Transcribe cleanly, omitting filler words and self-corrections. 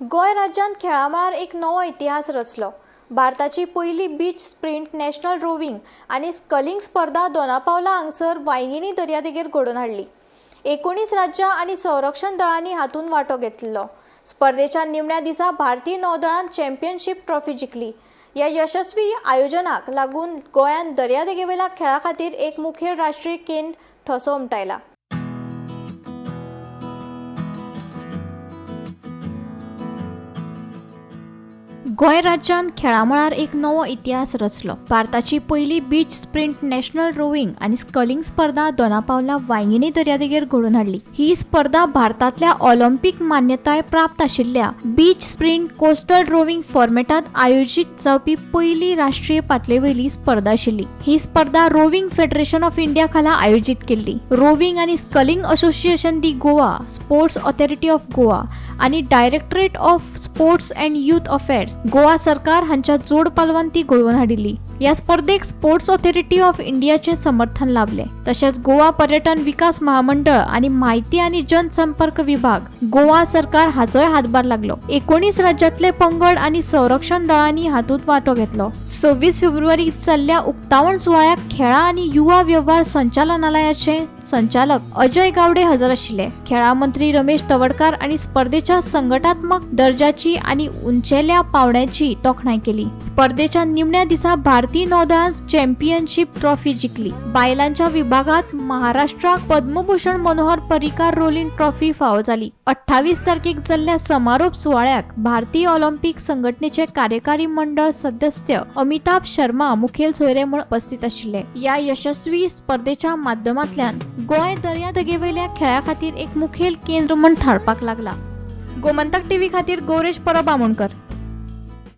गोंय राज्यांत खेळां मळार एक नवो इतिहास रचलो. भारताची पयली बीच स्प्रिंट नॅशनल रोविंग आनी स्कलिंग स्पर्धा दोनापावला हांगसर वांयगिणी दर्यादेगेर घडोवन हाडली. 19 राज्यां आनी संरक्षण दळांनी हातूंत वांटो घेतिल्लो. स्पर्धेच्या निमण्या दिसा भारतीय नौदळान चॅम्पियनशीप ट्रॉफी जिखली. ह्या यशस्वी आयोजनाक लागून गोंयान दर्यादेगेवेल्या खेळा खातीर एक मुखेल राष्ट्रीय केंद्र ठसो उमटायला. गोंय राज्यान खेळां मळार एक नवो इतिहास रचलो. भारताची पयली बीच स्प्रिंट नॅशनल रोविंग आनी स्कलिंग स्पर्धा दोनापावला वांयगिणी दर्यादेगेर घडोवन हाडली. ही स्पर्धा भारतांतल्या ऑलिम्पिक मान्यताय प्राप्त आशिल्ल्या बीच स्प्रिंट कोस्टल रोविंग फॉर्मेटांत आयोजीत जावपी पयली राष्ट्रीय पातळेवयली स्पर्धा आशिल्ली. ही स्पर्धा रोविंग फेडरेशन ऑफ इंडिया खाला आयोजीत केल्ली. रोविंग आनी sculling association de Goa, sports authority of Goa आनी directorate of sports and youth affairs, Goa सरकार हांच्या जोड पालवान ती घडोवन हाडिल्ली. ह्या स्पर्धेक स्पोर्ट्स ऑथॉरिटी ऑफ इंडियाचें समर्थन लाभलें. तशेंच गोवा पर्यटन विकास महामंडळ आनी म्हायती आनी जनसंपर्क विभाग, गोवा सरकार हाचोय हातभार लागलो. 19 राज्यांतले पंगड आनी संरक्षण दळांनी हातूंत वांटो घेतलो. 26 फेब्रुवारीक जाल्ल्या उक्तावण सुवाळ्याक खेळां आनी युवा वेव्हार संचालनालयाचे संचालक अजय गावडे हजर आशिल्ले. खेळां मंत्री रमेश तवडकार आनी स्पर्धेच्या संघटनात्मक दर्जाची आनी उंचेल्या पावंड्याची तोखणाय केली. स्पर्धेच्या निमण्या दिसा भारतीय नौदळान चॅम्पियनशीप ट्रॉफी जिखली. बायलांच्या विभागात महाराष्ट्राक पद्मभूषण मनोहर पर्रीकार रोलिंग ट्रॉफी फावो जाली. 28 तारखेक जाल्ल्या समारोप सुवाळ्याक भारतीय ऑलिम्पिक संघटनेचे कार्यकारी मंडळ सदस्य अमिताभ शर्मा मुखेल सोयरे म्हूण उपस्थित आशिल्ले. ह्या यशस्वी स्पर्धेच्या माध्यमांतल्यान गोंय दर्यादेगेवयल्या खेळा खातीर एक मुखेल केंद्र म्हूण थारपाक लागला. गोमंतक टीव्ही खातीर गौरेश परब आमोणकर.